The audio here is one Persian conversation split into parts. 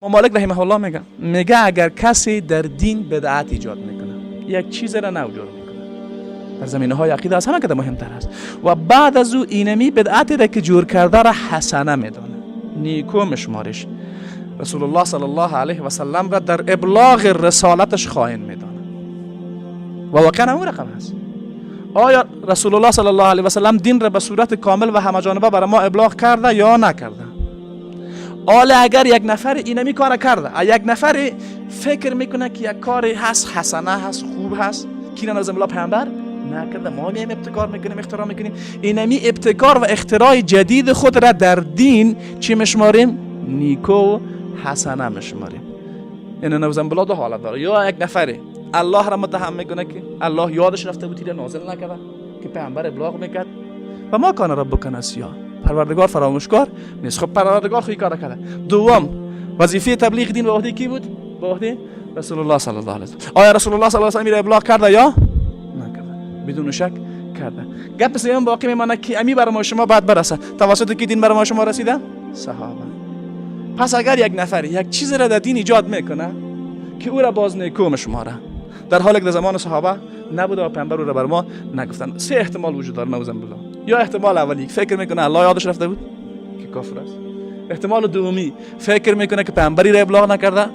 مالک رحمه الله میگه اگر کسی در دین بدعت ایجاد میکنه، یک چیز را نو جور میکنه، در زمینه های عقیده از همه که مهمتر است، و بعد از او اینمی بدعت را که جور کرده را حسنه میدانه، نیکو مشمارش، رسول الله صلی الله علیه و سلم را در ابلاغ رسالتش خائن میدانه و واقعا اون رقم هست. آیا رسول الله صلی الله علیه و سلم دین را به صورت کامل و همه جانبه برای ما ابلاغ کرده یا نکرده؟ حالا اگر یک نفر اینمی کار کرده، یک نفر فکر میکنه که یک کاری هست، حسنه هست، خوب هست، که نعوذ بالله پیامبر نکرده، ما میایم ابتکار میکنیم، اختراع میکنیم، اینمی ابتکار و اختراع جدید خود را در دین چی مشماریم؟ نیکو حسنه مشماریم. این نعوذ بالله دو حالت داره. یا یک نفری الله را متهم میکنه که الله یادش رفته بود، نازل نکرده که پیامبر ابلاغ میکرد، و ما کان ربک نسیا، پروردگار فراموشکار نیست. خب پروردگار خو کار کرده. دوم، وظیفه تبلیغ دین به عهده کی بود؟ به عهده رسول الله صلی الله علیه و سلم. آیا رسول الله صلی الله علیه و سلم ابلاغ کرده یا نکرده؟ بدون شک کرده. گپ سوم باقی میمانه که امی بر ما شما بعد برسه. توسط کی دین بر ما شما رسیده؟ صحابه. پس اگر یک نفر یک چیز را در دین ایجاد میکنه که او را باز نیکو مشماره، در حالی که در زمان صحابه نبوده و پیامبر او را بر ما نگفتن، سه احتمال وجود داره نعوذ بالله. یا احتمال اولی، فکر میکنه الله یادش رفته بود که کافر است. احتمال دومی، فکر میکنه که پیامبری را ابلاغ نکرده،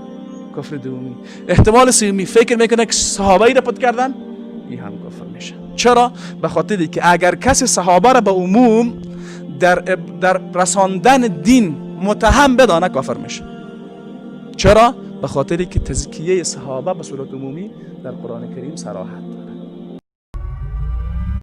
کفر دومی. احتمال سومی، فکر میکنه که صحابه را پت کردن، این هم کفر میشه. چرا؟ به خاطر که اگر کسی صحابه را به عموم در رساندن دین متهم بدانه، کافر میشه. چرا؟ به خاطر که تزکیه صحابه به صورت عمومی در قرآن کریم صراحت داره.